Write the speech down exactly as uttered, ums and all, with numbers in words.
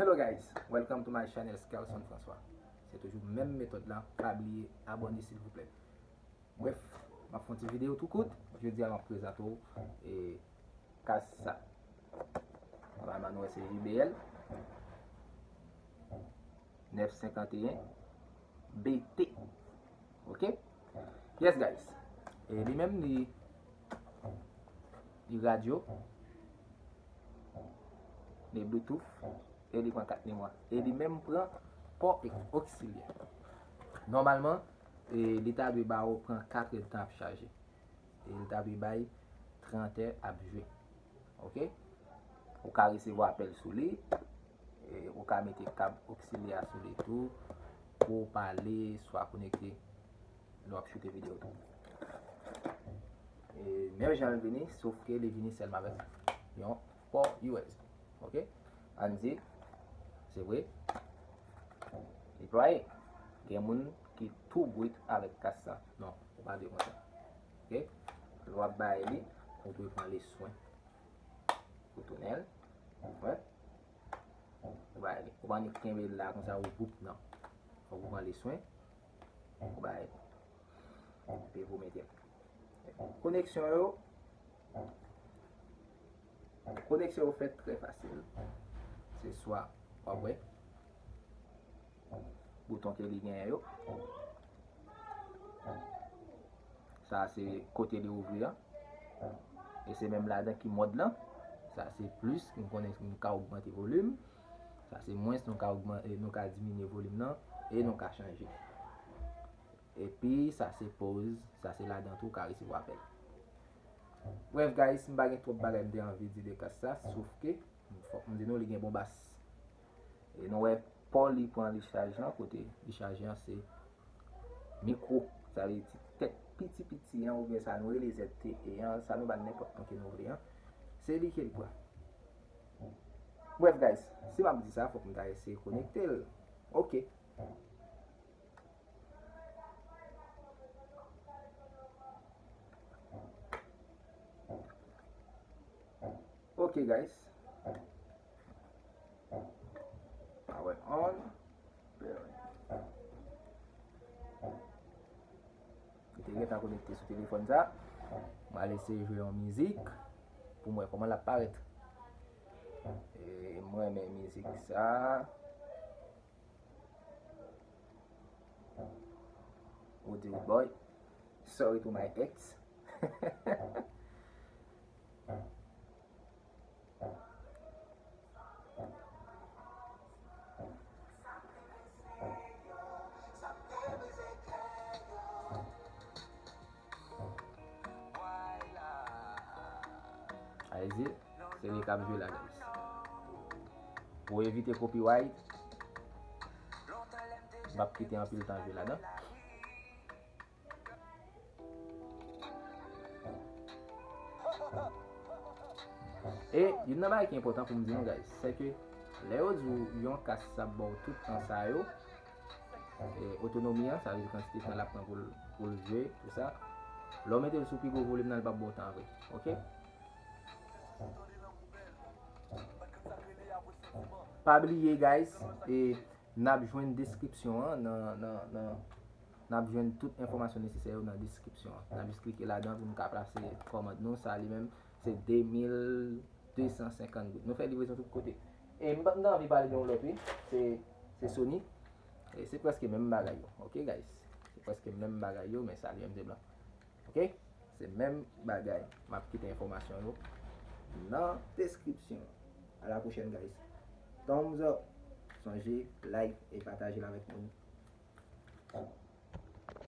Hello guys, welcome to my channel Skelson François. Se toujou menm metòd la, pa bliye abòne silvouplè. Bref, m ap fè yon ti videyo tou kout. Jodi a m ap prezante w e, kas sa. Nòmalman nou wè se J B L nèf senkanteyen B T. Ok? Yes guys. E li menm li, li radyo, li Bluetooth, e li pran kat memwa. E li menm pran pò oksilyè. Nòmalman, e li ta dwe ba ou pran kat èdtan ap chaje. E li ta dwe bay trant è ap jwe. Ok? Ou ka resevwa apèl sou li. E ou ka mete kab oksilyè a sou li tou pou w pale, swa konekte lè w ap choute videyo tou. E menm jan l vini, sof ke li vini sèlman avèk yon pò U S B. Ok? Ann di, se vre. Li plwaye. Gen moun ki tou bwit avèk kas sa. Non, ou pa dwe konsa. Ok? Lè w ap bay li, ou dwe pran le swen pou tounen l. Wè. Ou bay li. Ou pa annik kenbe l la konsa ou boup, non. Fòk ou pran le swen. Ou bay li. Epi pou mete l. Koneksyon yo, koneksyon yo fèt trè fasil. Se swa w ap wè bouton ke li genyen yo. Sa se kote li ouvri an. E se menm ladan ki mòd lan. Sa se plis, nou konnen nou ka ogmante volim. Sa se mwens, nou ka ogmante, nou ka diminye volim nan. E nou ka chanje. Epi sa se pòz, sa se ladan tou ou ka resevwa apèl. Bref guys, m pa gen twòp bagay m te anvi di de kas sa, sof ke fòk m di nou li gen bon bas. E nou wè pò li pran li chaje an, kote li chaje an se mikwo, sa vle di tèt piti piti an oubyen sa nou rele Z T E an, sa nou ba l nenpòt non ke nou vle an, se li ke l pran. Bref guys, si m ap di sa, fòk m ta eseye konekte l. Ok. Ok guys. Power on. Li te gentan konekte sou telefòn sa. Mwen al eseye jwe yon mizik pou m wè kòman l ap parèt. E mwen renmen mizik sa. Ou di ou boy. Sorry to my ex. Ayiti, se li k ap jwe la, guys. Pou evite copyright, m p ap kite anpil tan jwe ladan. E youn nan bagay ki enpòtan pou m di nou, guys, se ke lè yo di w yon kas sa ap ba w tout tan sa yo, e, otonomi an, sa vle di kantite tan l ap pran pou l, pou l jwe, tou sa, lè w mete l sou pi gwo volim nan, li p ap ba w tan vre. Ok? Pa bliye, guys, e, n ap jwenn deskripsyon an nan, nan, nan, n ap jwenn tout enfòmasyon nesesè yo nan deskripsyon an. N ap jis klike ladan pou nou ka plase kòmand nou. Sa li menm, se de mil de san senkant goud. Nou fè livrezon tout kote. E m pa, m ta anvi pale de yon lòt, wi. Se, se Sony. E se prèske menm bagay yo. Ok, guys? Se prèske menm bagay yo, men sa li menm se blan. Ok? Se menm bagay. M ap kite enfòmasyon yo nan deskripsyon. A la pwochèn, guys. Thumbs up. Sonje, like e pataje l avèk moun.